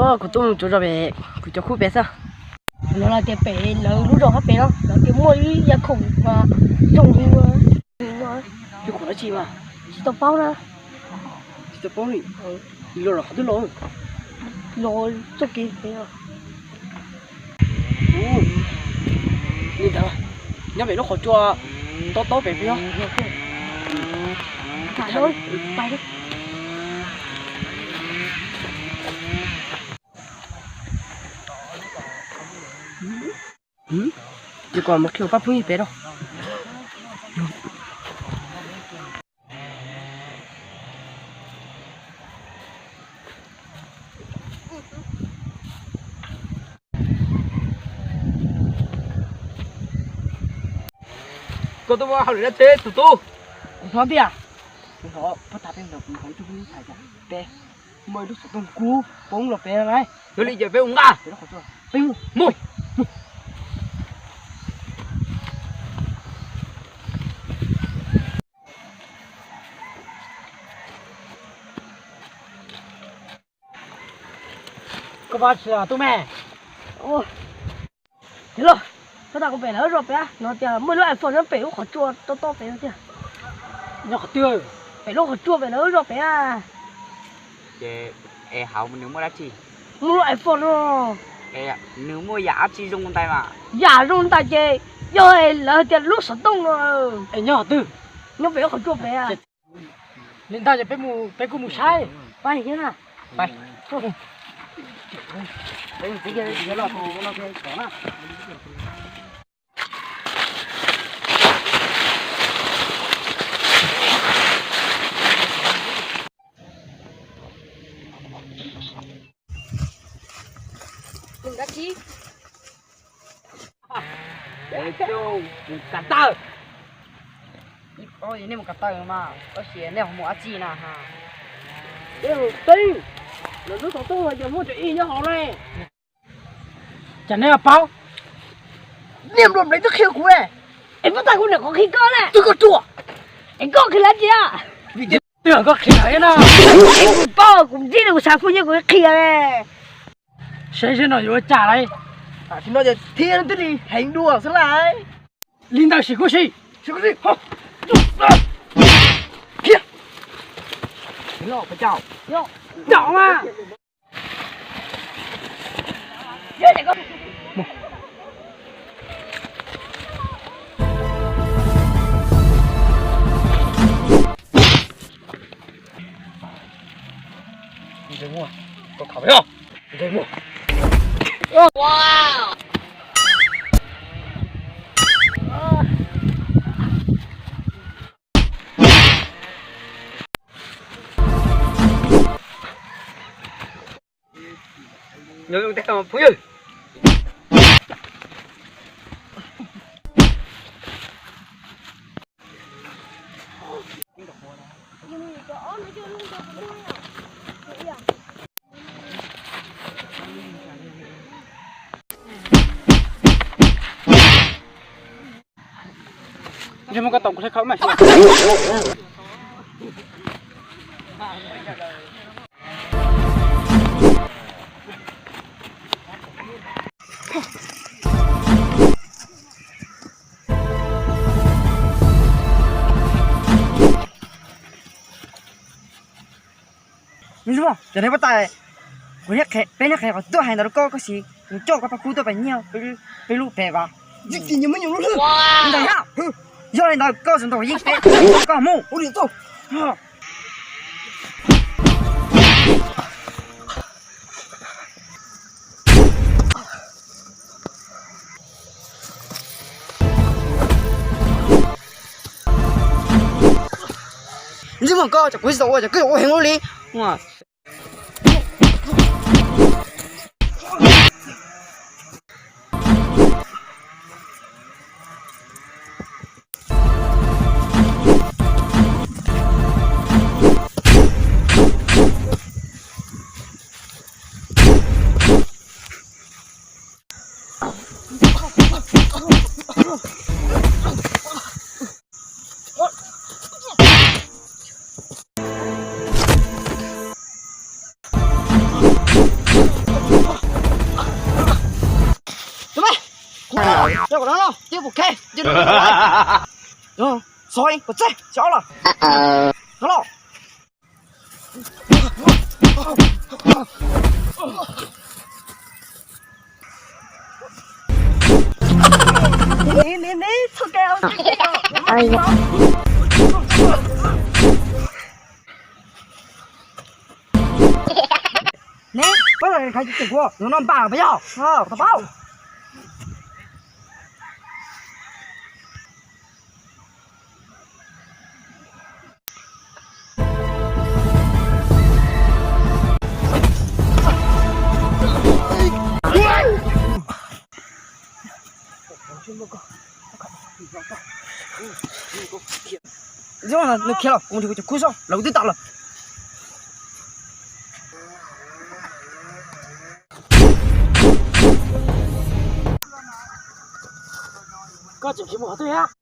Kuv tuaj mus tsuav zog pem kuv cov khub pem xwb. Lawv hais tias pem lawv lub zos hab pem no lawv tias muaj ib yam khoom zoo li no. Yog khoom dab tsi mas? Tsis tau paub na. Tsis tau paub li. Los los qhov twg los? Los txoj kev pem. Li ntawd, nyob pem lub qhov tsua tob tob pem pem os. Ces kom mus qhia pab phooj ywg pem rau. Koj tuaj muaj hauj lwm dab tsi tus tub? Kuv hnov tias kuv hnov puag ta peb ntawd kuv hnov ib tug phooj ywg hais tias peb muaj ib lub xov tooj kub poob los pem na. Yog li ces peb mus nqa. Peb mus, mus. Koj pab tsis tub me. Los, koj tas kuv pem lawv zos pem, no tias muaj lub iPhone nyob pem lub qhov tsua tob tob pem no tiag. Nyob qhov twg? Pem lub qhov tsua pem lawv zos pem. Ces es hauv nws muaj dab tsi? Muaj lub iPhone no. Nws muaj yam dab tsi zoo ntais mas? Yam zoo ntais ces yog lawv tias lub xov tooj no. Es nyob qhov twg? Nyob pem lub qhov tsua pem. Li ntawd ces peb mus, peb kuj mus saib. Pab thiab na. Mus dab tsi? Mus kav taw. Nej mus kav taw mas tab sis nej ho mus dab tsi na ha? Peb mus teb, lawv lub xov tooj yog muaj tsawg ib nyob hauv ne. Cas nej paub? Niag npluag nplej twb qhia kuv. Es puas tas kuv niam qhuav qhia koj ne? Twb koj ruam. Es koj qhia lawv tias. Twb koj qhia lawv no. Es kuv paub kuv ntsib kuv xav phooj ywg kuv qhia. Saib seb no yuav ua cas lawm. Tam sim no ces thiab twb li heev dua xwb lawm. Li ntawd sim kuj sim. Thiab. Los pes cau. Cau mas. Ntsej muag, koj khov yog. Ntsej muag. Nyob zoo tej phooj ywg. Ntsej muag koj tau kuv saib khawb mas. Ntsej muag, cov nej pab tais, kuv, peb niag qhev qhov tuaj hais ntawd rau koj, koj sim mus coj koj pab kub tuaj pem nyiag peb lub pem vas. Ntawd yog, yog li ntawd koj tsis ntaus yeej peb, koj mus ua li tuaj. Ntsej muag koj, cov kuv tsis tau ua, cov koj yuav ua heev ua li. Coj kom no los, cia kuv khe, cia no. Soi, kuv txeg, xyov los. No los. Ne, peb los khav tsis tseem kuv, no npam peb yog, tau paub. Zoo no nws khiav los, kuv nrhiav kuv cov khub zog lawv twb tau lawm. Koj tseem khiav mus qhov twg?